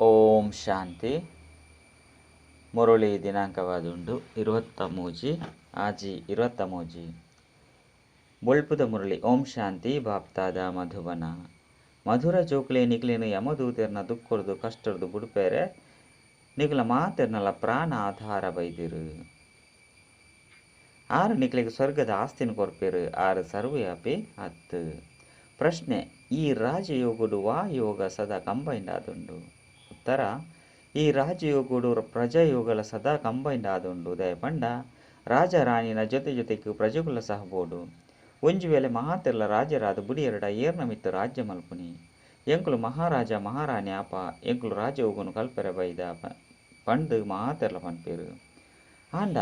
ಓಂ ಶಾಂತಿ. ಮುರಳಿ ದಿನಾಂಕವಾದುಂಡು 23-6-23. ಬೊಳ್ಪುದ ಮುರಳಿ. ಓಂ ಶಾಂತಿ. ಬಾಪ್ತಾದ ಮಧುಬನ. ಮಧುರ ಜೋಕುಲೆ ನಿಕ್ಲೆನ್ ಯಮದೂತೆರ್ನ ದುಃಖರ್ದು ಕಷ್ಟರ್ದು ಬುಡ್ಪೇರೆ ನಿಕ್ಲ ಮಾತೆರ್ನಲ ಪ್ರಾಣ ಆಧಾರ ಬೈದಿರು. ಆರು ನಿಕ್ಲೆಗ್ ಸ್ವರ್ಗದ ಆಸ್ತಿನ ಕೊರ್ಪೇರು. ಆರು ಸರ್ವವ್ಯಾಪಿ ಅತ್ತು. ಪ್ರಶ್ನೆ: ಈ ರಾಜಯೋಗಡು ವಾ ಯೋಗ ಸದಾ ಕಂಬೈಂಡ್ ಆದುಂಡು? ಉತ್ತರ: ಈ ರಾಜಯೋಗಡು ಪ್ರಜಾಯೋಗಲ ಸದಾ ಕಂಬೈಂಡ್ ಆದುಂಡು. ದಯಪಂಡ ರಾಜ ರಾಣಿನ ಜೊತೆ ಜೊತೆಗೆ ಪ್ರಜೆಕುಲ ಸಹ ಬೋಡು. ಒಂಜಿ ವೇಳೆ ಮಾತೆರ್ಲ ರಾಜರಾದ ಬುಡಿಯೆರಡ ಏರ್ನ ಮಿತ್ತು ರಾಜ್ಯ ಮಲ್ಪುನಿ? ಎಂಕುಲು ಮಹಾರಾಜ ಮಹಾರಾಣಿ ಆಪ, ಎಂಕುಲು ರಾಜಯೋಗನು ಕಲ್ಪೆರೆ ಬೈದ ಪಂದ್ ಮಾತೆರ್ಲ ಪನ್ಪೆರು. ಆಂಡ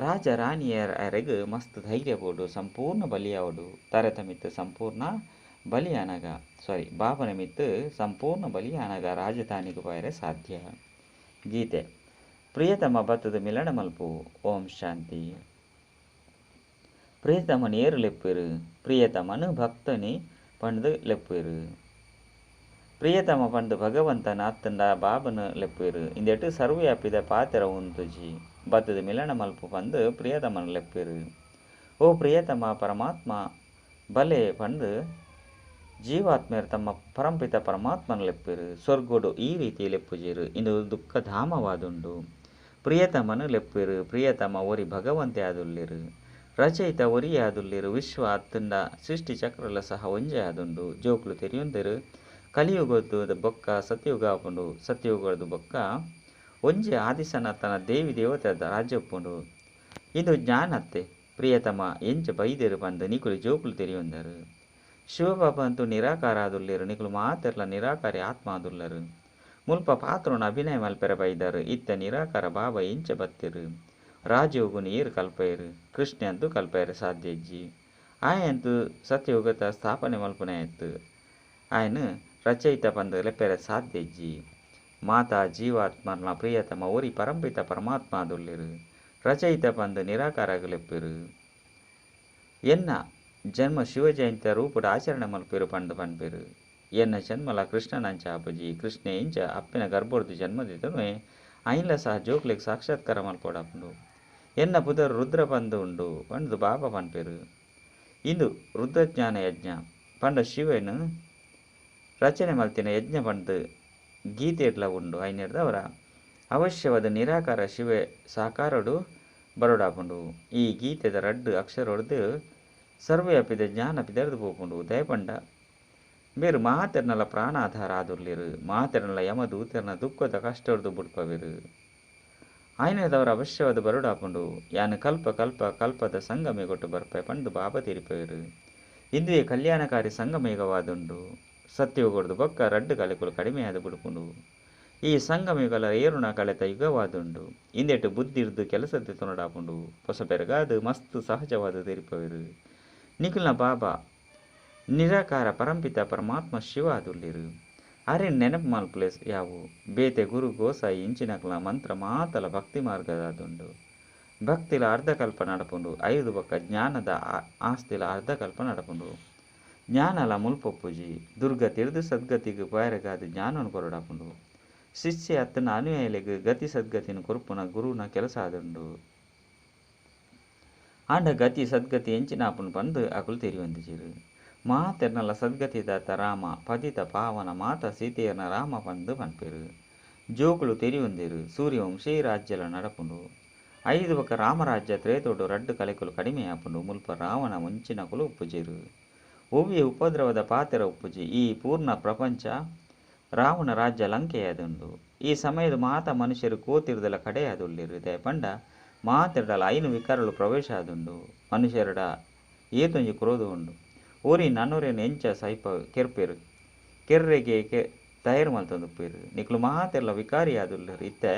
ರಾಜ ರಾಣಿಯರೆಗ್ ಮಸ್ತ್ ಧೈರ್ಯ ಬೋಡು, ಸಂಪೂರ್ಣ ಬಲಿಯಾವಡು. ತರೆತ ಮಿತ್ತು ಸಂಪೂರ್ಣ ಬಲಿಯಾನಗ, ಸಾರಿ, ಬಾಬನ ಮಿತ್ತು ಸಂಪೂರ್ಣ ಬಲಿಯಾನಗ ರಾಜಧಾನಿಗೆ ಪೋಯರೆ ಸಾಧ್ಯ. ಗೀತೆ: ಪ್ರಿಯತಮ ಬತ್ತದ ಮಿಲನ ಮಲ್ಪು. ಓಂ ಶಾಂತಿ. ಪ್ರಿಯತಮನ್ ಏರು ಲೆಪ್ಪೆರು? ಪ್ರಿಯತಮನು ಭಕ್ತನಿ ಪಂಡ್ದು ಲೆಪ್ಪೆರು. ಪ್ರಿಯತಮ ಪಂಡ್ದು ಭಗವಂತನ ಅತ್ತಂಡ ಬಾಬನ ಲೆಪ್ಪೆರು. ಇಂದೆಟ್ ಸರ್ವವ್ಯಾಪಿದ ಪಾತ್ರ ಉಂತುಜಿ. ಬತ್ತದ ಮಿಲನ ಮಲ್ಪು ಪಂದು ಪ್ರಿಯತಮನ ಲೆಪ್ಪೆರು. ಓ ಪ್ರಿಯತಮ ಪರಮಾತ್ಮ ಬಲೆ ಪಂದು ಜೀವಾತ್ಮೆರ್ ತಮ್ಮ ಪರಂಪಿತ ಪರಮಾತ್ಮನ ಲೆಪ್ಪೆರು. ಸ್ವರ್ಗೋಡು ಈ ರೀತಿ ಲೆಪ್ಪುಜೆರು. ಇಂದು ದುಃಖಧಾಮವಾದುಂಡು. ಪ್ರಿಯತಮನು ಲೆಪ್ಪೆರು. ಪ್ರಿಯತಮ ಒರಿ ಭಗವಂತೆ ಆದುಲ್ಲೆರು. ರಚಯಿತ ಒರಿಯೇ ಆದುಲ್ಲೆರು. ವಿಶ್ವ ಅತ್ತಂಡ ಸೃಷ್ಟಿ ಚಕ್ರಲ ಸಹ ಒಂಜೇ ಆದುಂಡು. ಜೋಕುಲು ತೆರಿಯೊಂದೆರು. ಕಲಿಯುಗದ ಬೊಕ್ಕ ಸತ್ಯುಗ ಆಪುಂಡು. ಸತ್ಯುಗದ ಬೊಕ್ಕ ಒಂಜಿ ಆದಿಸನಾತನ ದೇವಿ ದೇವತೆ ರಾಜ್ಯ ಉಪ್ಪುಂಡು. ಇಂದು ಜ್ಞಾನತ್ತೆ. ಪ್ರಿಯತಮ ಎಂಚ ಬೈದೆರು ಪಂದು ನಿಕುಲು ಜೋಕುಲು ತೆರಿಯೊಂದರು. ಶಿವಬಾಬಾ ಅಂತೂ ನಿರಾಕಾರ ಆದುಲ್ಲೆರು. ನಿಕುಲು ಮಾತೆರ್ಲ ನಿರಾಕಾರಿ ಆತ್ಮ ಆದುಲ್ಲರು. ಮುಲ್ಪ ಪಾತ್ರನ ಅಭಿನಯ ಮಲ್ಪೆರೆ ಬೈದರು. ಇತ್ತ ನಿರಾಕಾರ ಬಾಬಾ ಎಂಚ ಬತ್ತೆರು? ರಾಜಯೋಗನು ಏರು ಕಲ್ಪಯೆರು? ಕೃಷ್ಣ ಅಂತೂ ಕಲ್ಪಯೆರೆ ಸಾಧ್ಯ ಇಜ್ಜಿ. ಆಯಂತೂ ಸತ್ಯಯುಗದ ಸ್ಥಾಪನೆ ಮಲ್ಪುನಾಯತ್ತು. ಆಯನ ರಚಯಿತ ಪಂದು ಲೆಪ್ಪೆರೆ ಸಾಧ್ಯ ಇಜ್ಜಿ. ಮಾತಾ ಜೀವಾತ್ಮರ್ನ ಪ್ರಿಯತಮ ಒರಿ ಪರಂಪಿತ ಪರಮಾತ್ಮ ಆದುಲ್ಲೆರು. ರಚಯಿತ ಪಂದು ನಿರಾಕಾರಗ್ ಲೆಪ್ಪೆರು. ಎನ್ನ ಜನ್ಮ ಶಿವಜಯಂತಿಯ ರೂಪದ ಆಚರಣೆ ಮಲ್ಪೆರು ಪಂದು ಪನ್ಪೆರು. ಎನ್ನ ಜನ್ಮಲ ಕೃಷ್ಣನಂಚ ಆಪುಜಿ. ಕೃಷ್ಣ ಇಂಚ ಅಪ್ಪಿನ ಗರ್ಭೊಡ್ದು ಜನ್ಮದಿತನು ಐನ್ಲ ಸಹ ಜೋಕ್ಲೆಗ್ ಸಾಕ್ಷಾತ್ಕಾರ ಮಲ್ಪೊಡಾಪುಂಡು. ಎನ್ನ ಪುದರ್ ರುದ್ರ ಪಂದು ಉಂಡು ಪಂದು ಬಾಬಾ ಪನ್ಪೆರು. ಇಂದು ರುದ್ರಜ್ಞಾನ ಯಜ್ಞ ಪಂಡ ಶಿವನು ರಚನೆ ಮಲ್ತಿನ ಯಜ್ಞ ಪಂದು ಗೀತೆಡ್ಲ ಉಂಡು. ಐನೆರ್ದವರ ಅವಶ್ಯವಾದ ನಿರಾಕಾರ ಶಿವೆ ಸಾಕಾರಡು ಬರೋಡಾಪುಂಡು. ಈ ಗೀತೆದ ರಡ್ಡು ಅಕ್ಷರೊಡ್ದು ಸರ್ವವ್ಯಾಪಿದ ಜ್ಞಾನ ಪಿದರ್ದು ಪೋಪುಂಡು. ದಯಪಂಡ ಬೇರು ಮಾತೆರ್ನಲ ಪ್ರಾಣಾಧಾರ ಆದುಲ್ಲೆರು. ಮಾತೆರ್ನಲ ಯಮದೂತೆರ್ನ ದುಃಖದ ಕಷ್ಟೊಡ್ದು ಬುಡ್ಪವೆರು. ಆಯ್ನದವರ ಅವಶ್ಯವಾದ ಬರೋಡಾಪುಂಡು. ಯಾನು ಕಲ್ಪ ಕಲ್ಪ ಕಲ್ಪದ ಸಂಗಮೇಗೊಟ್ಟು ಬರ್ಪೆ ಪಂದು ಬಾಬಾ ತಿರಿಪವೆರು. ಇಂದುವೆ ಕಲ್ಯಾಣಕಾರಿ ಸಂಗಮೇಗವಾದುಂಡು. ಸತ್ಯಯುಗಡ್ದು ಬೊಕ್ಕ ರಡ್ಡು ಕಲೆಕುಲು ಕಡಿಮೆಯಾದ ಬುಡ್ಪುಂಡು. ಈ ಸಂಗಮೇಗಲ ಏರುನ ಕಳೆತ ಯುಗವಾದುಂಡು. ಇಂದೆಟ್ ಬುದ್ಧಿರ್ದು ಕೆಲಸ ತುನಡಾಪುಂಡು. ಪೊಸಬೆರಗಾದು ಮಸ್ತ್ ಸಹಜವಾದ ತೆರಿಪವೆರು. ನಿಖಿಲ್ನ ಬಾಬಾ ನಿರಾಕಾರ ಪರಂಪಿತ ಪರಮಾತ್ಮ ಶಿವ ಆದುಲ್ಲೆರು. ಅರೆನ್ ನೆನಪು ಮಲ್ಪುಲೆ ಯಾವು. ಬೇತೆ ಗುರು ಗೋಸಾಯಿ ಇಂಚಿನಕ್ಲ ಮಂತ್ರ ಮಾತಲ ಭಕ್ತಿ ಮಾರ್ಗದಾದುಂಡು. ಭಕ್ತಿಲ ಅರ್ಧಕಲ್ಪ ನಡಪುಂಡು. ಐದು ಬೊಕ್ಕ ಜ್ಞಾನದ ಆಸ್ತಿಲ ಅರ್ಧಕಲ್ಪ ನಡಪುಂಡು. ಜ್ಞಾನಲ ಮುಲ್ಪೊಪ್ಪುಜಿ. ದುರ್ಗತಿರ್ದು ಸದ್ಗತಿಗೆ ಪೋಯರೆಗಾದ್ ಜ್ಞಾನನು ಕೊರಡಾಪುಂಡು. ಶಿಷ್ಯ ಅತ್ತನ ಅನುಯಾಯಿಲೆಗ್ ಗತಿ ಸದ್ಗತಿನ ಕೊರ್ಪುನ ಗುರುನ ಕೆಲಸ ಆದುಂಡು. ಆಂಡ ಗತಿ ಸದ್ಗತಿ ಎಂಚಿನಾಪುಂಡು ಪಂದು ಅಕುಲು ತೆರಿಯೊಂದಿಜೆರು. ಮಾತೆರ್ನಲ ಸದ್ಗತಿದಾತ ರಾಮ ಪತಿತ ಪಾವನ ಮಾತಾ ಸೀತೆಯರ್ನ ರಾಮ ಪಂದು ಪನ್ಪೆರು. ಜೋಕುಲು ತೆರಿಯೊಂದೆರು. ಸೂರ್ಯವಂಶೀ ರಾಜ್ಯಲ ನಡಪುಂಡು. ಐದು ಬೊಕ್ಕ ರಾಮರಾಜ್ಯ ತ್ರೇತೊಡು ರಡ್ಡು ಕಲೆಕುಲು ಕಡಿಮೆ ಆಪುಂಡು. ಮುಲ್ಪ ರಾವಣ ಮುಂಚಿನಕುಲು ಉಪ್ಪುಜೆರು. ಒವ್ವೆ ಉಪದ್ರವದ ಪಾತ್ರ ಉಪ್ಪುಜಿ. ಈ ಪೂರ್ಣ ಪ್ರಪಂಚ ರಾವಣ ರಾಜ್ಯ ಲಂಕೆಯಾದುಂಡು. ಈ ಸಮಯದ ಮಾತಾ ಮನುಷ್ಯರು ಕೋತಿರ್ದಲ ಕಡೆಯಾದುಲ್ಲೆರು. ದಯಪಂಡ ಮಾತೆರ್ಡಲ 5 ವಿಕಾರಗಳು ಪ್ರವೇಶ ಆದುಂಡು. ಮನುಷ್ಯರಡ ಏತೊಂಜಿ ಕ್ರೋಧ ಉಂಡು. ಒರಿ ನನೊರೆನ್ ಎಂಚ ಸೈಪ ಕೆರ್ಪೆರು. ಕೆರ್ರೆಗೆ ತಯಾರು ಮಲ್ತೊಂದುಪ್ಪೆರು. ನಿಕುಲು ಮಾತೆರ್ಲ ವಿಕಾರಿ ಆದುಲ್ಲೆರು. ಇತ್ತೆ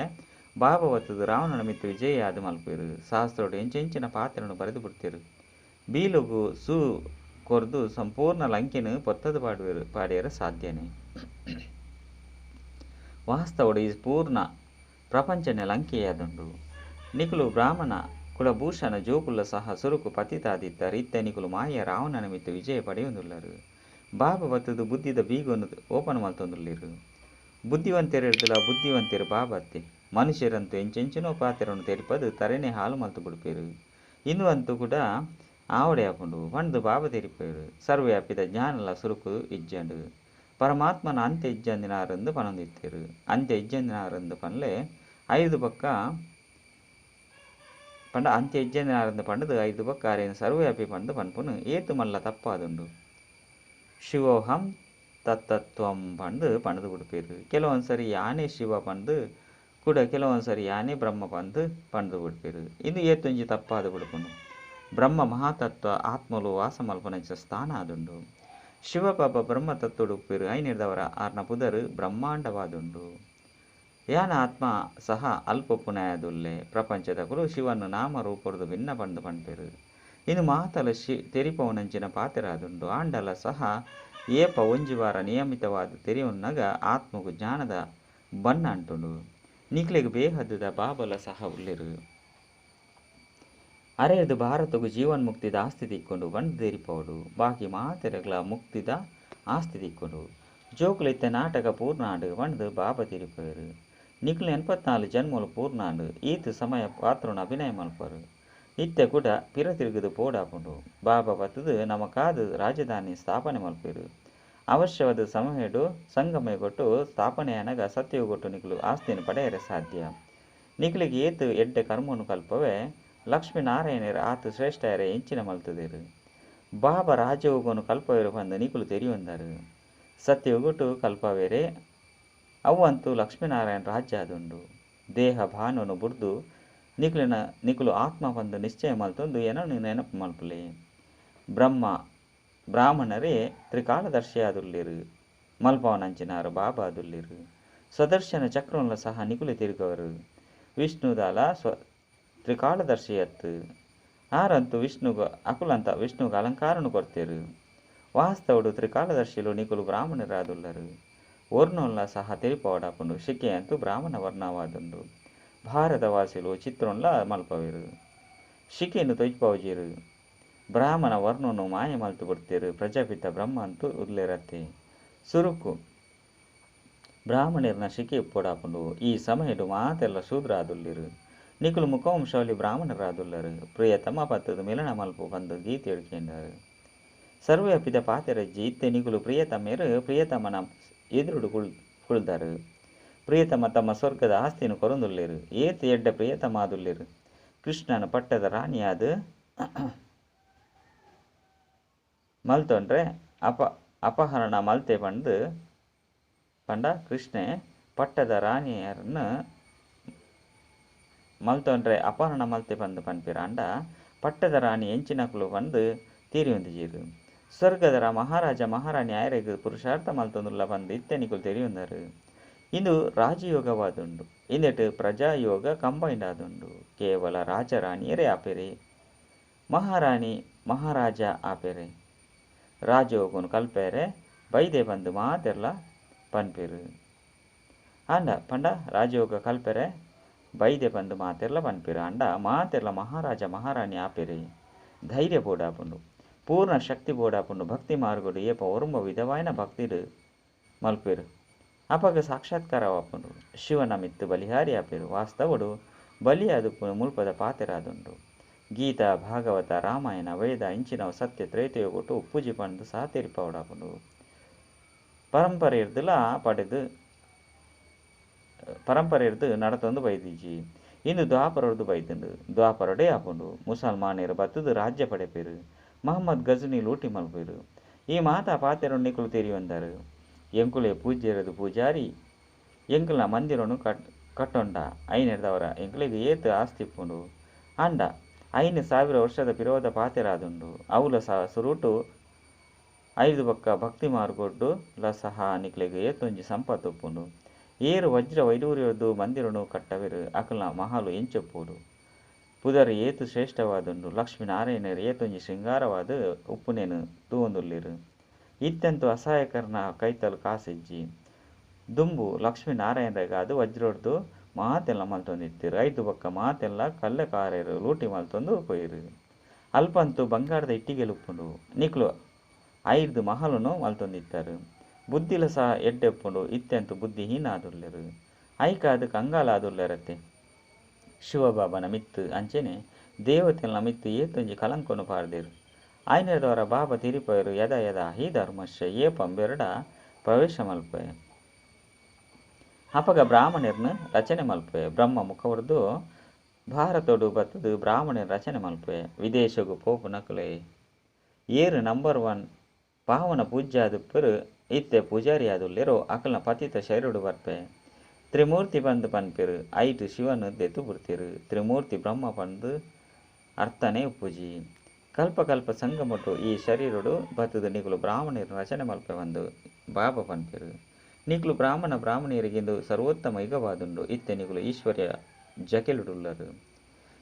ಬಾಬಾ ಬತ್ತದು ರಾವಣನ ಮಿತ್ತು ವಿಜಯ ಆದ್ ಮಲ್ಪೆರು. ಶಾಸ್ತ್ರಡು ಎಂಚೆಂಚಿನ ಪಾತ್ರನು ಬರೆದು ಬಿಡ್ತೇರು. ಬೀಲೊಗು ಸೂ ಕೊರ್ದು ಸಂಪೂರ್ಣ ಲಂಕೆನ್ ಪೊತ್ತದು ಪಾಡುವೆರು. ಪಾಡಿಯರೆ ಸಾಧ್ಯನೇ? ವಾಸ್ತವಡು ಈ ಪೂರ್ಣ ಪ್ರಪಂಚನೆ ಲಂಕೆಯಾದುಂಡು. ನಿಕುಲು ಬ್ರಾಹ್ಮಣ ಕುಲಭೂಷಣ ಜೋಕುಲ ಸಹ ಸುರುಕು ಪತಿತಾದಿತ್ತಾರೆ. ಇತ್ತೆ ನಿಕುಲು ಮಾಯ ರಾವಣನ ಮಿತ್ತು ವಿಜಯ ಪಡೆಯೊಂದುಲ್ಲರು. ಬಾಬಾ ಬತ್ತದು ಬುದ್ಧಿದ ಬೀಗನು ಓಪನ್ ಮಲ್ತೊಂದುಲ್ಲೆರು. ಬುದ್ಧಿವಂತೆರೆಡ್ದುಲ ಬುದ್ಧಿವಂತೆರ್ ಬಾಬಾತೆ. ಮನುಷ್ಯರಂತೂ ಎಂಚೆಂಚಿನೋ ಪಾತೆರೊನು ತೆರಿಪದು ತರೆನೇ ಹಾಳು ಮಲ್ತು ಬುಡ್ಪೆರ್. ಇಂದು ಅಂತೂ ಕೂಡ ಆವಡೆ ಆಪುಂಡು ಪಂಡ್ದ್ ಬಾಬಾ ತೆರಿಪೆರ್. ಸರ್ವವ್ಯಾಪಿದ ಜ್ಞಾನಲ ಸುರುಕು ಇಜ್ಜಂಡ್. ಪರಮಾತ್ಮನ ಅಂತ್ಯ ಇಜ್ಜಂದಿನಾರಂದು ಪನೊಂದಿತ್ತೆರ್. ಅಂತ್ಯ ಇಜ್ಜಂದಿನಾರಂದು ಪನ್ಲೆ ಐದು ಬೊಕ್ಕ ಪಂಡ ಅಂತ್ಯ ಇಜ್ಜಂದಿನಾರಂದು ಪಂಡ್ದ್ ಐದು ಬೊಕ್ಕ ಅರೇನು ಸರ್ವವ್ಯಾಪಿ ಪಂಡ್ದ್ ಪನ್ಪುನು ಏತ್ ಮಲ್ಲ ತಪ್ಪಾದುಂಡು. ಶಿವೋಹಂ ತತ್ತತ್ವಂ ಪಂಡ್ದ್ ಪಂಡ್ದ್ ಬಿಡ್ಪೆರ್. ಕೆಲವೊಂದು ಸರಿ ಯಾನೇ ಶಿವ ಪಂಡ್ದ್ ಕೂಡ ಕೆಲವೊಂದು ಸರಿ ಯಾನೇ ಬ್ರಹ್ಮ ಪಂಡ್ದ್ ಪಂಡ್ದ್ ಬಿಡ್ಪೆರ್. ಇಂದು ಏತೊಂಜಿ ತಪ್ಪಾದ ಬಿಡ್ಪುನು. ಬ್ರಹ್ಮ ಮಹಾತತ್ವ ಆತ್ಮಲು ವಾಸ ಮಲ್ಪುನಂಚ ಸ್ಥಾನ ಆದುಂಡು. ಶಿವಬಾಬಾ ಬ್ರಹ್ಮ ತತ್ವಡು ಉಪ್ಪೆರ್. ಐನೆರ್ದವರ ಆರ್ನ ಪುದರ್ ಬ್ರಹ್ಮಾಂಡವಾದುಂಡು. ಯಾನ ಆತ್ಮ ಸಹ ಅಲ್ಪ ಪುನಾಯದುಲ್ಲೆ. ಪ್ರಪಂಚದಕುಲು ಶಿವನ ನಾಮ ರೂಪೊಡ್ದು ಭಿನ್ನ ಪಂಡ್ದ್ ಪನ್ಪೆರ್. ಇಂದು ಮಾತಲ she ತೆರಿಪವನಂಚಿನ ಪಾತೆರಾದುಂಡು. ಆಂಡಲ ಸಹ ಏಪ ಒಂಜಿ ವಾರ ನಿಯಮಿತವಾದ್ ತೆರಿಯೊನ್ನಗ ಆತ್ಮಗು ಜ್ಞಾನದ ಬಣ್ಣ ಅಂಟುಂಡು. ನಿಕ್ಲೆಗ್ ಬೇಹದ್ದುದ ಬಾಬಲ ಸಹ ಉಲ್ಲೆರ್. ಅರೆರ್ದ್ ಭಾರತಗ್ ಜೀವನ್ ಮುಕ್ತಿದ ಆಸ್ತಿ ತಿಕ್ಕೊಂಡು ಪಂಡ್ದ್ ತೆರಿಪಾವೊಡು. ಬಾಕಿ ಮಾತೆರೆಗ್ಲಾ ಮುಕ್ತಿದ ಆಸ್ತಿ ತಿಕ್ಕೊಂಡು. ಜೋಕುಲು ಇತ್ತೆ ನಾಟಕ ಪೂರ್ಣ ಆಂಡ್ ಪಂಡ್ದ್ ಬಾಬಾ ತೆರಿಪಾವೆರ್. ನಿಕ್ಲೆ 84 ಜನ್ಮಲು ಪೂರ್ಣ ಆಂಡ್. ಈತ್ ಸಮಯ ಪಾತ್ರೊನು ಅಭಿನಯ ಮಲ್ಪರು. ಇತ್ತೆ ಕುಡ ಪಿರ ತಿರುಗುದು ಪೋಡಾಪುಂಡು. ಬಾಬಾ ಬತ್ತುದು ನಮಕಾದ್ ರಾಜಧಾನಿ ಸ್ಥಾಪನೆ ಮಲ್ಪೆರ್. ಅವಶ್ಯವಾದ ಸಮಯಡು ಸಂಗಮಯುಗಟ್ಟು ಸ್ಥಾಪನೆಯಾನಗ ಸತ್ಯಯುಗಟ್ಟು ನಿಕುಲು ಆಸ್ತಿನ ಪಡೆಯರೆ ಸಾಧ್ಯ. ನಿಕ್ಲೆಗ್ ಏತ್ ಎಡ್ಡೆ ಕರ್ಮನು ಕಲ್ಪವೆ ಲಕ್ಷ್ಮೀನಾರಾಯಣೆರ್ ಆತ್ ಶ್ರೇಷ್ಠ ಎಂಚಿನ ಮಲ್ತುದೆರ್. ಬಾಬಾ ರಾಜಯೋಗನು ಕಲ್ಪವೆರ್ ಪಂದ್ ನಿಕುಲು ತೆರಿಯೊಂದರು. ಸತ್ಯಯುಗಟ್ಟು ಕಲ್ಪವೆರೆ ಅವಂತೂ ಲಕ್ಷ್ಮೀನಾರಾಯಣ ರಾಜ್ಯ ಆದುಂಡು. ದೇಹ ಭಾನನು ಬುಡ್ದು ನಿಕ್ಲೆನ ನಿಕುಲು ಆತ್ಮ ಪಂದ್ ನಿಶ್ಚಯ ಮಲ್ತೊಂದು ಎನನು ನೆನಪು ಮಲ್ಪುಲೆ. ಬ್ರಹ್ಮ ಬ್ರಾಹ್ಮಣರೇ ತ್ರಿಕಾಲದರ್ಶಿಯಾದುಲ್ಲೆರ್. ಮಲ್ಪವನಂಚಿನಾರು ಬಾಬಾದುಲ್ಲೆರ್. ಸ್ವದರ್ಶನ ಚಕ್ರನ್ಲ ಸಹ ನಿಕುಲೆ ತಿರುಗವರು. ವಿಷ್ಣುದಾಲ ಸ್ವ ತ್ರಿಕಾಲದರ್ಶಿಯತ್ತು. ಆರಂತೂ ವಿಷ್ಣುಗ ಅಕುಲಂತ ವಿಷ್ಣುಗ ಅಲಂಕಾರನು ಕೊರ್ತೆರ್. ವಾಸ್ತವಡು ತ್ರಿಕಾಲದರ್ಶಿಲು ನಿಕುಲು ಬ್ರಾಹ್ಮಣರಾದುಲ್ಲರು. ವರ್ಣನ್ಲ ಸಹ ತೆರಿಪವಡಾಪುಂಡು. ಶಿಕೆಯಂತೂ ಬ್ರಾಹ್ಮಣ ವರ್ಣವಾದುಂಡು. ಭಾರತವಾಸಿಲು ಚಿತ್ರೋನ್ಲ ಮಲ್ಪವೆರ್. ಶಿಕೆನು ತೊಜ್ಪವುಜೆರ್. ಬ್ರಾಹ್ಮಣ ವರ್ಣನು ಮಾಯ ಮಲ್ತು ಬಿಡ್ತೆರ್. ಪ್ರಜಾಪಿತ ಬ್ರಹ್ಮ ಅಂತೂ ಉಲ್ಲೆರತ್ತೆ. ಸುರುಕು ಬ್ರಾಹ್ಮಣರ್ನ ಶಿಕೆ ಇಪ್ಪೊಡಾಪುಂಡು. ಈ ಸಮಯಡು ಮಾತೆಲ್ಲ ಶೂದ್ರಾದುಲ್ಲೆರ್. ನಿಕುಲು ಮುಖವಂಶಾವಳಿ ಬ್ರಾಹ್ಮಣರಾದುಲ್ಲರು. ಪ್ರಿಯತಮ ಪತ್ತದ ಮಿಲನ ಮಲ್ಪು ಪಂದ್ ಗೀತೆ ಕೇಂಡಾರು. ಸರ್ವವ್ಯಾಪಿದ ಪಾತೆರಜ್ಜಿ ಇತ್ತೆ ನಿಕುಲು ಪ್ರಿಯತಮೆರ್ ಪ್ರಿಯತಮನ ಎದುರುಡು ಕುಳ್ದಾರು. ಪ್ರಿಯತಮ ತಮ್ಮ ಸ್ವರ್ಗದ ಆಸ್ತಿನ ಕೊರೊಂದುಲ್ಲೆರ್. ಏತ್ ಎಡ್ಡೆ ಪ್ರಿಯತಮಾದುಲ್ಲೆರ್. ಕೃಷ್ಣನ ಪಟ್ಟದ ರಾಣಿಯಾದ ಮಲ್ತೊಂಡ್ರೆ ಅಪಹರಣ ಮಲ್ತೆ ಪಂಡ್ದ್ ಪಂಡ ಕೃಷ್ಣೆ ಪಟ್ಟದ ರಾಣಿಯರನ್ನು ಮಲ್ತೊಂಡ್ರೆ ಅಪಹರಣ ಮಲ್ತೆ ಪಂದ್ ಪನ್ಪೆರ್. ಆಂಡ ಪಟ್ಟದ ರಾಣಿ ಎಂಚಿನಕುಲು ಪಂದ್ ತೆರಿಯೊಂದಿಜೆರ್. ಸ್ವರ್ಗದರ ಮಹಾರಾಜ ಮಹಾರಾಣಿ ಆಯರೆಗ್ ಪುರುಷಾರ್ಥ ಮಲ್ತೊಂದುಲ್ಲ ಪಂದ್ ಇತ್ತೆ ನಿಕುಲು ತೆರಿಯೊಂದರು. ಇಂದು ರಾಜಯೋಗವಾದುಂಡು. ಇಂದೆಟ್ ಪ್ರಜಾಯೋಗ ಕಂಬೈಂಡ್ ಆದುಂಡು. ಕೇವಲ ರಾಜರಾಣಿಯರೇ ಆಪೆರೆ ಮಹಾರಾಣಿ ಮಹಾರಾಜ ಆಪೆರೆ ರಾಜಯೋಗನು ಕಲ್ಪೆರೆ ಬೈದೆ ಪಂದ್ ಮಾತೆರ್ಲ ಪನ್ಪೆರ್. ಆಂಡ ಪಂಡ ರಾಜಯೋಗ ಕಲ್ಪೆರೆ ಬೈದೆ ಪಂದ್ ಮಾತೆರ್ಲ ಪನ್ಪೆರ್. ಆಂಡ ಮಾತೆರ್ಲ ಮಹಾರಾಜ ಮಹಾರಾಣಿ ಆಪೆರೆ ಧೈರ್ಯ ಬೋಡಾಪುಂಡು. ಪೂರ್ಣ ಶಕ್ತಿ ಬೋಡಾಪುಂಡು. ಭಕ್ತಿ ಮಾರ್ಗಡು ಏಪ ಒರುಂಬ ವಿಧವಾಯಿನ ಭಕ್ತಿಡು ಮಲ್ಪೆರ್. ಅಪಗ ಸಾಕ್ಷಾತ್ಕಾರವಾಪುಂಡು. ಶಿವನ ಮಿತ್ತು ಬಲಿಹಾರಿ ಆಪೆರ್. ವಾಸ್ತವಡು ಬಲಿಯಾದುಪ್ಪುನು ಮುಲ್ಪದ ಪಾತೆರಾದುಂಡು. ಗೀತಾ ಭಾಗವತ ರಾಮಾಯಣ ವೇದ ಇಂಚಿನವು ಸತ್ಯ ತ್ರೇತಯುಗೊಟ್ಟು ಉಪ್ಪುಜಿ ಪಂದ್ ಸಹ ತೆರಿಪಾವಡಾಪುಂಡು. ಪರಂಪರೆರ್ದುಲ ಪಡೆದು ಪರಂಪರೆರ್ದು ನಡತೊಂದು ಬೈದಿಜಿ. ಇಂದು ದ್ವಾಪರೊರ್ದು ಬೈದುಂಡು. ದ್ವಾಪರಡೇ ಆಪುಂಡು. ಮುಸಲ್ಮಾನೆರ್ ಬತ್ತುದು ರಾಜ್ಯ ಪಡೆಪೆರ್. ಮಹಮ್ಮದ್ ಗಜನಿ ಲೂಟಿ ಮಲ್ಪೆರ್. ಈ ಮಾತಾ ಪಾತೆರೊನು ನಿಕುಲು ತೆರಿಯೊಂದರು. ಎಂಕುಲೆ ಪೂಜ್ಯರದು ಪೂಜಾರಿ ಎಂಕಲ್ನ ಮಂದಿರನು ಕಟ್ಟೊಂಡ ಐನೆರ್ದವರ ಎಂಕಲೆಗ್ ಏತ್ ಆಸ್ತಿ ಇಪ್ಪುಂಡು. ಆಂಡ 5000 ವರ್ಷದ ಪಿರೋದ ಪಾತೆರಾದುಂಡು. ಅವುಲ ಸಹ ಸುರುಟು ಐದು ಬೊಕ್ಕ ಭಕ್ತಿ ಮಾರ್ಗೊಡ್ಡು ಲ ಸಹ ನಿಕ್ಲೆಗ್ ಏತೊಂಜಿ ಸಂಪತ್ತು ಉಪ್ಪುಂಡು. ಏರು ವಜ್ರ ವೈಡೂರ್ಯೊರ್ದು ಮಂದಿರನು ಕಟ್ಟವೆರ್ ಅಕಲ್ನ ಮಹಲು ಎಂಚೊಪ್ಪುಡು. ಪುದರ್ ಏತ್ ಶ್ರೇಷ್ಠವಾದುಂಡು. ಲಕ್ಷ್ಮೀನಾರಾಯಣೆರ್ ಏತೊಂಜಿ ಶೃಂಗಾರವಾದ ಉಪ್ಪುನೇನು ತೂವೊಂದುಲ್ಲೆರ್. ಇತ್ತೆಂತೂ ಅಸಹಾಯಕರನ ಕೈತಲ್ ಕಾಸಿಜ್ಜಿ. ದುಂಬು ಲಕ್ಷ್ಮೀನಾರಾಯಣರೆಗಾದ್ ವಜ್ರೊರ್ದು ಮಾತೆಲ್ಲ ಮಲ್ತೊಂದಿತ್ತೆರ್. ಐದು ಬೊಕ್ಕ ಮಾತೆಲ್ಲ ಕಲ್ಲೆಕಾರೆರ್ ಲೂಟಿ ಮಲ್ತೊಂದು ಪೋಯೆರ್. ಅಲ್ಪಂತೂ ಬಂಗಾರದ ಇಟ್ಟಿಗೆಲು ಉಪ್ಪುಂಡು. ನಿಕುಲು ಐರ್ದ್ ಮಹಲುನು ಮಲ್ತೊಂದಿತ್ತರ್. ಬುದ್ಧಿಲ ಸಹ ಎಡ್ಡೆಪ್ಪುಂಡು. ಇತ್ತೆಂತು ಬುದ್ಧಿಹೀನ ಆದುಲ್ಲೆರ್. ಐಕಾದ್ ಕಂಗಾಲಾದುಲ್ಲೆರತ್ತೆ. ಶಿವಬಾಬನ ಮಿತ್ತ್ ಅಂಚೆನೆ ದೇವತೆಲ್ನ ಮಿತ್ತ್ ಏತೊಂಜಿ ಕಲಂಕೊನು ಪಾಡ್ದೆರ್. ಆಯ್ನೆರ್ದಾವರ ಬಾಬಾ ತೆರಿಪಾಯೆರ್ ಯದಾ ಯದಾ ಹಿ ಧರ್ಮಸ್ಯ ಏಪ ಇಂಬೆರ್ಡ ಪ್ರವೇಶ ಮಲ್ಪುವೆ ಅಪಗ ಬ್ರಾಹ್ಮಣೆರ್ನ್ ರಚನೆ ಮಲ್ಪುವೆ. ಬ್ರಹ್ಮ ಮುಖವರ್ದು ಭಾರತೊಡು ಬತ್ತುದು ಬ್ರಾಹ್ಮಣೆರ್ ರಚನೆ ಮಲ್ಪುವೆ. ವಿದೇಶಗ್ ಪೋಪುನಕುಲೇ ಏರ್ ನಂಬರ್ ಒನ್ ಪಾವನ ಪೂಜ್ಯಾದುಪ್ಪೆರ್ ಇತ್ತೆ ಪೂಜಾರಿ ಆದುಲ್ಲೆರೋ ಅಕಲ್ನ ಪತಿತ ಶರೀರೊಡು ಬರ್ಪೆ. ತ್ರಿಮೂರ್ತಿ ಪಂದ್ ಪನ್ಪೆರ್. ಐಟ್ ಶಿವನ್ ದೆತ್ತ್ ಬುಡ್ತೆರ್. ತ್ರಿಮೂರ್ತಿ ಬ್ರಹ್ಮ ಪಂದ್ ಅರ್ಥನೇ ಉಪ್ಪುಜಿ. ಕಲ್ಪ ಕಲ್ಪ ಸಂಗಮೊಟು ಈ ಶರೀರೊಡು ಬತ್ತುದು ನಿಕುಲು ಬ್ರಾಹ್ಮಣೆರ್ ರಚನೆ ಮಲ್ಪೆ ಪಂದ್ ಬಾಬಾ ಪನ್ಪೆರ್. ನಿಕುಲು ಬ್ರಾಹ್ಮಣ ಬ್ರಾಹ್ಮಣಿಯರಿಗೆ ಸರ್ವೋತ್ತಮ ಯುಗವಾದುಂಡು. ಇತ್ತೆ ನಿಕುಲು ಈಶ್ವರ್ಯ ಜಕೆಲುಡುಲ್ಲರ್.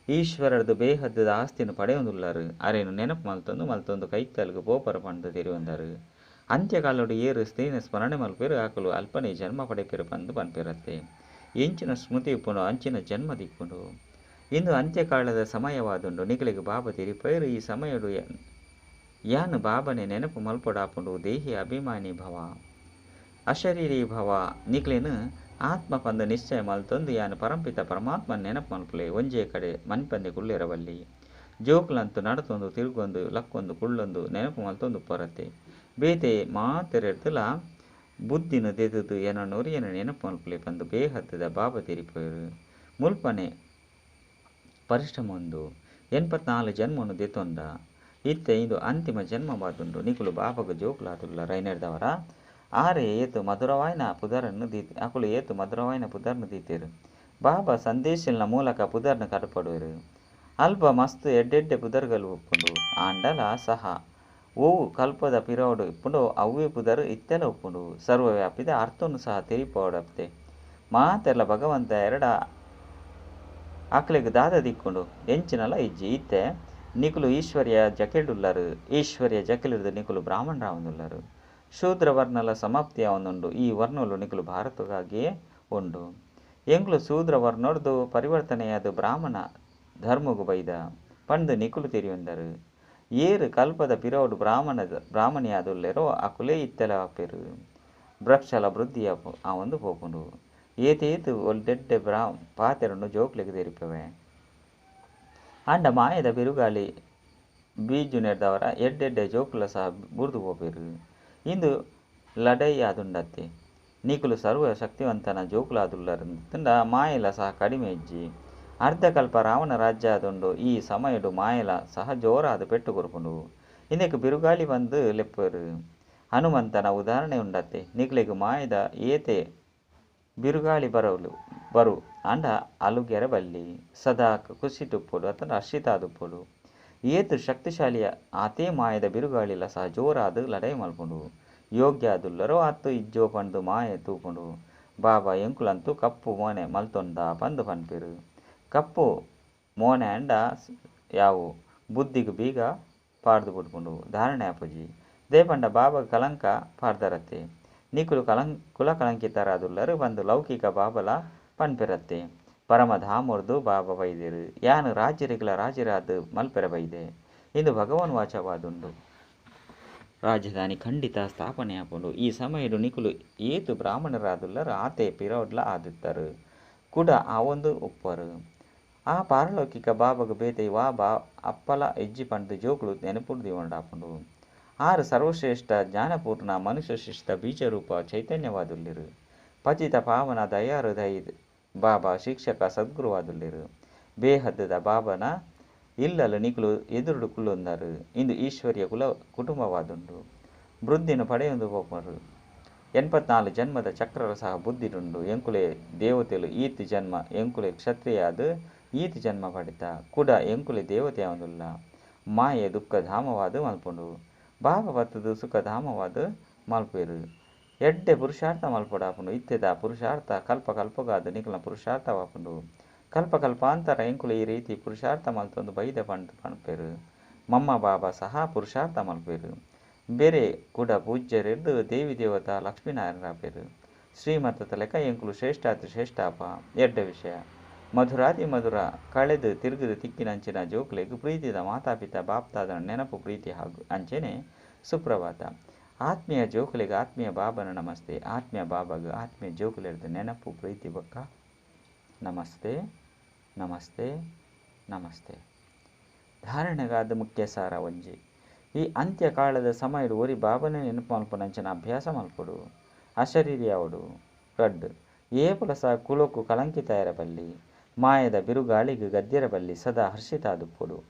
ಈಶ್ವರರ್ದ್ ಬೇಹದ್ದ ಆಸ್ತಿನ್ ಪಡೆಯೊಂದುಲ್ಲರ್. ಅರೆನ್ ನೆನಪು ಮಲ್ತೊಂದು ಮಲ್ತೊಂದು ಕೈತಲ್ಗ್ ಪೋಪರ್ ಪಂದ್ ತೆರಿಯೊಂದರ್. ಅಂತ್ಯಕಾಲೊಡು ಏರ್ ಸ್ತ್ರೀನ ಸ್ಮರಣೆ ಮಲ್ಪೆರ್ ಅಕುಲು ಅಲ್ಪನೆ ಜನ್ಮ ಪಡೆಪೆರ್ ಪಂದ್ ಪನ್ಪೆರತ್ತೆ. ಎಂಚಿನ ಸ್ಮೃತಿ ಉಪ್ಪುಂಡು ಅಂಚಿನ ಜನ್ಮ ದಿಕ್ಕುಂಡು. ಇಂದು ಅಂತ್ಯಕಾಲದ ಸಮಯವಾದುಂಡು. ನಿಕಲೆಗ್ ಬಾಬಾ ತೆರಿಪಾಯೆರ್ ಈ ಸಮಯೊಡು ಯಾನ್ ಬಾಬನೆ ನೆನಪು ಮಲ್ಪೊಡಾಪುಂಡು. ದೇಹಿ ಅಭಿಮಾನಿ ಭವ ಅಶರೀರಿ ಭವ. ನಿಕ್ಲೆನ್ ಆತ್ಮ ಪಂದ್ ನಿಶ್ಚಯ ಮಲ್ತೊಂದು ಯಾನ್ ಪರಂಪಿತ ಪರಮಾತ್ಮ ನೆನಪು ಮಲ್ಪುಲೆ. ಒಂಜೇ ಕಡೆ ಮನ್ಪಂದೆ ಕುಲ್ಲೆರ ಬಲ್ಲಿ. ಜೋಕುಲಂತೂ ನಡತೊಂದು ತಿರುಗೊಂದು ಲಕ್ಕೊಂದು ಕುಳ್ಳೊಂದು ನೆನಪು ಮಲ್ತೊಂದು ಉಪ್ಪರತ್ತೆ. ಬೇತೆ ಮಾತೆರೆಡ್ದಲ ಬುದ್ಧಿನ ದೆತ್ತುದು ಎನನೊರಿಯನ ನೆನಪು ಮಲ್ಪುಲೆ ಪಂದ್ ಬೇಹದ್ದ ಬಾಬಾ ತೆರಿಪಾಯೆರ್. ಮುಲ್ಪನೆ ಪರಿಶ್ರಮ ಉಂದು. 84 ಜನ್ಮನು ದೆತೊಂದ. ಇತ್ತೆ ಇಂದು ಅಂತಿಮ ಜನ್ಮವಾದುಂಡು. ನಿಕುಲು ಬಾಬಾಗ ಜೋಕುಲಾದುಲ್ಲ ರೈನೆರ್ದವರ ಆರೇ ಏತ್ ಮಧುರವಾಯಿನ ಪುದರನ್ನು ದೀತೆ ಅಕುಲು ಏತ್ ಮಧುರವಾಯಿನ ಪುದರ್ನ್ ದೀತೆರ್. ಬಾಬಾ ಸಂದೇಶಲ್ನ ಮೂಲಕ ಪುದರ್ನ್ ಕಡಪಡುವೆರ್. ಅಲ್ಪ ಮಸ್ತ್ ಎಡ್ಡೆಡ್ಡೆ ಪುದರ್ಗಳು ಉಪ್ಪುಂಡು. ಆಂಡಲ ಸಹ ಒವು ಕಲ್ಪದ ಪಿರವುಡು ಇಪ್ಪುಂಡೋ ಅವ್ವೇ ಪುದರ್ ಇತ್ತೆಲ ಉಪ್ಪುಂಡು. ಸರ್ವವ್ಯಾಪಿದ ಅರ್ಥನು ಸಹ ತೆರಿಪಾವಡತ್ತೆ. ಮಾತೆರ್ಲ ಭಗವಂತ ಎರಡ ಅಕ್ಲೆಗ್ ದಾದ ದಿಕ್ಕುಂಡು ಎಂಚಿನಲ ಇಜ್ಜಿ. ಇತ್ತೆ ನಿಕುಲು ಈಶ್ವರ್ಯ ಜಕೆಡುಲ್ಲರ್. ಈಶ್ವರ್ಯ ಜಕೆಲಿಡ್ದ್ ನಿಕುಲು ಬ್ರಾಹ್ಮಣರಾವೊಂದುಲ್ಲರ್. ಶೂದ್ರ ವರ್ಣಲ ಸಮಾಪ್ತಿ ಆವೊಂದುಂಡು. ಈ ವರ್ಣಲು ನಿಕುಲು ಭಾರತಕ್ಕಾಗಿಯೇ ಉಂಡು. ಎಂಕುಲು ಶೂದ್ರ ವರ್ಣೊಡ್ದು ಪರಿವರ್ತನೆಯಾದ ಬ್ರಾಹ್ಮಣ ಧರ್ಮಗ್ ಬೈದ ಪಂದ್ ನಿಕುಲು ತೆರಿಯೊಂದರ್. ಏರ್ ಕಲ್ಪದ ಪಿರವುಡು ಬ್ರಾಹ್ಮಣಿಯಾದುಲ್ಲೆರೋ ಅಕುಲೇ ಇತ್ತೆಲ ಆಪೆರ್. ವೃಕ್ಷಲ ವೃದ್ಧಿ ಆವೊಂದು ಪೋಪುಂಡು. ಏತೇತ್ ಎಡ್ಡೆಡ್ಡೆ ಪಾತೆರನು ಜೋಕ್ಲೆಗ್ ತೆರಿಪವೆ. ಆಂಡ ಮಾಯದ ಬಿರುಗಾಳಿ ಬೀಜುನೆರ್ದಾವರ ಎಡ್ಡೆಡ್ಡೆ ಜೋಕುಲ ಸಹ ಬುಡ್ದು ಪೋಪೆರ್. ಇಂದು ಲಡಾಯಿ ಆದುಂಡತ್ತೆ. ನಿಕುಲು ಸರ್ವ ಶಕ್ತಿವಂತನ ಜೋಕುಲಾದುಲ್ಲರ್ ಅಂದ್ಂಡ ಮಾಯೆಲ ಸಹ ಕಡಿಮೆ ಇಜ್ಜಿ. ಅರ್ಧಕಲ್ಪ ರಾವಣ ರಾಜ್ಯ ಆದುಂಡು. ಈ ಸಮಯೊಡು ಮಾಯೆಲ ಸಹ ಜೋರಾದ್ ಪೆಟ್ಟು ಕೊರ್ಪುಂಡು. ಇಂದೆಕ್ ಬಿರುಗಾಳಿ ಪಂದ್ ಲೆಪ್ಪುವೆರ್. ಹನುಮಂತನ ಉದಾಹರಣೆ ಉಂಡತ್ತೆ. ನಿಕ್ಲೆಗ್ ಮಾಯೆದ ಏತೆ ಬಿರುಗಾಳಿ ಬರಲು ಬರು ಆಂಡ ಅಲುಗೆರೆ ಬಲ್ಲಿ. ಸದಾ ಖುಷಿಟುಪ್ಪೊಡು ಅತ್ತಂಡ ಹರ್ಷಿತಾದುಪ್ಪೊಡು. ಏತ್ ಶಕ್ತಿಶಾಲಿಯ ಆತೇ ಮಾಯದ ಬಿರುಗಾಳಿಲ ಸಹ ಜೋರಾದ್ ಲಡಾಯಿ ಮಲ್ಪುಂಡು. ಯೋಗ್ಯ ಆದುಲ್ಲರೋ ಅತ್ತು ಇಜ್ಜೋ ಪಂದ್ ಮಾಯೆ ತೂಪುಂಡು. ಬಾಬಾ ಎಂಕುಲಂತೂ ಕಪ್ಪು ಮೋನೆ ಮಲ್ತೊಂದ ಪಂದ್ ಪನ್ಪೆರ್. ಕಪ್ಪು ಮೋನೆ ಆಂಡ ಯಾವು ಬುದ್ಧಿಗ್ ಬೀಗ ಪಾಡ್ದ್ ಬುಡ್ಪುಂಡು. ಧಾರಣೆ ಆಪುಜಿ. ದಾಯೆ ಪಂಡ ಬಾಬಾಗ್ ಕಲಂಕ ಪಾಡ್ದರತ್ತೆ. ನಿಕುಲು ಕುಲ ಕಲಂಕಿತರಾದುಲ್ಲರ್ ಪಂದ್ ಲೌಕಿಕ ಬಾಬಲ ಪನ್ಪೆರತ್ತೆ. ಪರಮಧಾಮೊರ್ದು ಬಾಬಾ ಬೈದೆರ್. ಯಾನ್ ರಾಜರಿಗ್ಲ ರಾಜರಾದ್ ಮಲ್ಪೆರೆ ಬೈದೆ. ಇಂದು ಭಗವಾನ್ ವಾಚವಾದುಂಡು. ರಾಜಧಾನಿ ಖಂಡಿತ ಸ್ಥಾಪನೆ ಆಪುಂಡು. ಈ ಸಮಯೊಡು ನಿಕುಲು ಏತ್ ಬ್ರಾಹ್ಮಣರಾದುಲ್ಲರ್ ಆತೆ ಪಿರವುಡ್ಲ ಆದಿತ್ತರ್. ಕುಡ ಆವೊಂದು ಉಪ್ಪರು. ಆ ಪಾರಲೌಕಿಕ ಬಾಬಾಗ್ ಬೇತೆ ವಾ ಬಾ ಅಪ್ಪಲ ಇಜ್ಜಿ ಪಂದ್ ಜೋಕುಲು ನೆನಪುಡು ದೀವೊನೊಡಾಪುಂಡು. ಆರ್ ಸರ್ವಶ್ರೇಷ್ಠ ಜ್ಞಾನಪೂರ್ಣ ಮನುಷ್ಯ ಶಿಷ್ಟ ಬೀಜರೂಪ ಚೈತನ್ಯವಾದುಲ್ಲೆರ್. ಪತಿತ ಪಾವನ ದಯಾಹೃದಯಿ ಬಾಬಾ ಶಿಕ್ಷಕ ಸದ್ಗುರುವಾದುಲ್ಲೆರ್. ಬೇಹದ್ದ ಬಾಬನ ಇಲ್ಲಲ್ ನಿಕುಲು ಎದುರುಡು ಕುಲ್ಲೊಂದರ್. ಇಂದು ಈಶ್ವರ್ಯ ಕುಲ ಕುಟುಂಬವಾದುಂಡು. ವೃದ್ಧಿನ್ ಪಡೆಯೊಂದು ಪೋಪರ್. 84 ಜನ್ಮದ ಚಕ್ರಲ ಸಹ ಬುದ್ಧಿಡುಂಡು. ಎಂಕುಲೆ ದೇವತೆಲು ಈತ್ ಜನ್ಮ ಎಂಕುಲೆ ಕ್ಷತ್ರಿಯಾದ್ ಈತ್ ಜನ್ಮ ಪಡೆತ. ಕುಡ ಎಂಕುಲೆ ದೇವತೆ ಆವೊಂದುಲ್ಲ. ಮಾಯೆ ದುಃಖಧಾಮವಾದ್ ಮಲ್ಪುಂಡು. ಬಾಬಾ ಬತ್ತುದು ಸುಖಧಾಮವಾದ್ ಮಲ್ಪುವೆರ್. ಎಡ್ಡೆ ಪುರುಷಾರ್ಥ ಮಲ್ಪೊಡಾಪುಂಡು. ಇತ್ತೆದ ಪುರುಷಾರ್ಥ ಕಲ್ಪ ಕಲ್ಪಗಾದ್ ನಿಕಲ್ನ ಪುರುಷಾರ್ಥವಾಪುಂಡು. ಕಲ್ಪ ಕಲ್ಪಾಂತರ ಎಂಕುಲು ಈ ರೀತಿ ಪುರುಷಾರ್ಥ ಮಲ್ತೊಂದು ಬೈದ ಪಂದ್ ಪನ್ಪೆರ್. ಮಮ್ಮ ಬಾಬಾ ಸಹ ಪುರುಷಾರ್ಥ ಮಲ್ಪುವೆರ್. ಬೇರೆ ಕುಡ ಪೂಜ್ಯರೆರ್ದ್ ದೇವಿ ದೇವತಾ ಲಕ್ಷ್ಮೀನಾರಾಯಣರಾಪೆರ್. ಶ್ರೀಮತದ ಲೆಕ್ಕ ಎಂಕುಲು ಶ್ರೇಷ್ಠಾತಿ ಶ್ರೇಷ್ಠಾಪ. ಎಡ್ಡೆ ವಿಷಯ. ಮಧುರಾತಿ ಮಧುರ ಕಳೆದು ತಿರುಗುದು ತಿಕ್ಕಿನಂಚಿನ ಜೋಕುಲೆಗ್ ಪ್ರೀತಿದ ಮಾತಾಪಿತ ಬಾಪ್ತಾದನ ನೆನಪು ಪ್ರೀತಿ ಹಾಗೂ ಅಂಚೆನೆ ಸುಪ್ರಭಾತ. ಆತ್ಮೀಯ ಜೋಕುಲೆಗ್ ಆತ್ಮೀಯ ಬಾಬನ ನಮಸ್ತೆ. ಆತ್ಮೀಯ ಬಾಬಾಗ್ ಆತ್ಮೀಯ ಜೋಕುಲೆರ್ದ್ ನೆನಪು ಪ್ರೀತಿ ಬೊಕ್ಕ ನಮಸ್ತೆ ನಮಸ್ತೆ ನಮಸ್ತೆ. ಧಾರಣೆಗಾದ ಮುಖ್ಯ ಸಾರ ಒಂಜಿ. ಈ ಅಂತ್ಯಕಾಲದ ಸಮಯಡ್ ಒರಿ ಬಾಬನೇ ನೆನಪು ಮಲ್ಪುನಂಚಿನ ಅಭ್ಯಾಸ ಮಲ್ಪೊಡು. ಅಶರೀರಿಯಾವಡು. ರಡ್ಡ್. ಏಪಲ ಸಹ ಕುಲೊಕು ಕಲಂಕಿತಾಯರ ಬಲ್ಲಿ. ಮಾಯದ ಬಿರುಗಾಳಿಗ್ ಗದ್ಯರ ಬಲ್ಲಿ ಸದಾ ಹರ್ಷಿತಾದುಪ್ಪೊಡು.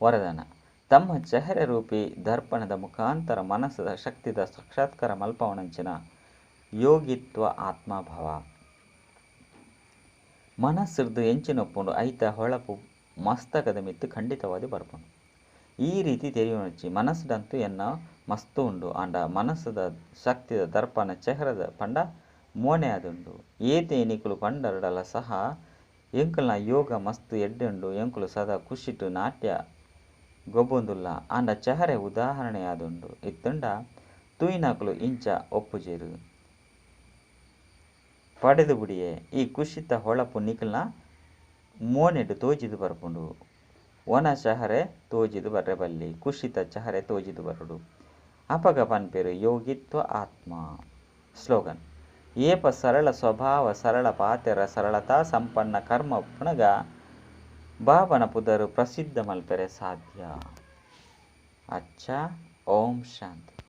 ವರದಾನ. ತಮ್ಮ ಚೆಹರೆ ರೂಪಿ ದರ್ಪಣದ ಮುಖಾಂತರ ಮನಸ್ಸದ ಶಕ್ತಿದ ಸಾಕ್ಷಾತ್ಕಾರ ಮಲ್ಪವನಂಚಿನ ಯೋಗಿತ್ವ ಆತ್ಮಭವ. ಮನಸ್ಸುರ್ದು ಎಂಚಿನೊಪ್ಪುಂಡು ಐತ ಹೊಳಪು ಮಸ್ತಕದ ಮಿತ್ತು ಖಂಡಿತವಾದ ಬರ್ಪುಂಡು. ಈ ರೀತಿ ತೆರಿಯೊನೊಚ್ಚಿ ಮನಸ್ಸುಡಂತೂ ಎನ್ನ ಮಸ್ತು ಉಂಡು ಆಂಡ ಮನಸ್ಸುದ ಶಕ್ತಿದ ದರ್ಪಣ ಚೆಹರದ ಪಂಡ ಮೋನೆ ಆದುಂಡು. ಏತೆ ನಿಕುಲು ಪಂಡರ್ಡಲ ಸಹ ಎಂಕಲ್ನ ಯೋಗ ಮಸ್ತ್ ಎಡ್ಡೆ ಉಂಡು ಎಂಕುಲು ಸದಾ ಖುಷಿಟ್ ನಾಟ್ಯ ಗೊಬ್ಬೊಂದುಲ್ಲ ಆಂಡ ಚೆಹರೆ ಉದಾಹರಣೆ ಆದುಂಡು ಇತ್ತುಂಡ ತೂಯಿನಕುಲು ಇಂಚ ಒಪ್ಪುಜೆರ್. ಪಡೆದು ಬುಡಿಯೆ ಈ ಖುಷಿತ ಹೊಳಪು ನಿಕಲ್ನ ಮೋನೆಡ್ ತೋಜಿದ್ ಬರ್ಪುಂಡು. ಒಣ ಚಹರೆ ತೋಜಿದ್ ಬರ್ರೆ ಬಲ್ಲಿ ಖುಷಿತ ಚಹರೆ ತೋಜಿದ್ ಬರಡು. ಅಪಗ ಪನ್ಪೆರ್ ಯೋಗಿತ್ವ ಆತ್ಮ. ಸ್ಲೋಗನ್. ಏಪ ಸರಳ ಸ್ವಭಾವ ಸರಳ ಪಾತೆರ ಸರಳತಾ ಸಂಪನ್ನ ಕರ್ಮ ಉಪ್ಪುನಗ ಬಾಬನ ಪುದರ್ ಪ್ರಸಿದ್ಧ ಮಲ್ಪೆರೆ ಸಾಧ್ಯ. ಅಚ್ಚಾ ಓಂ ಶಾಂತಿ.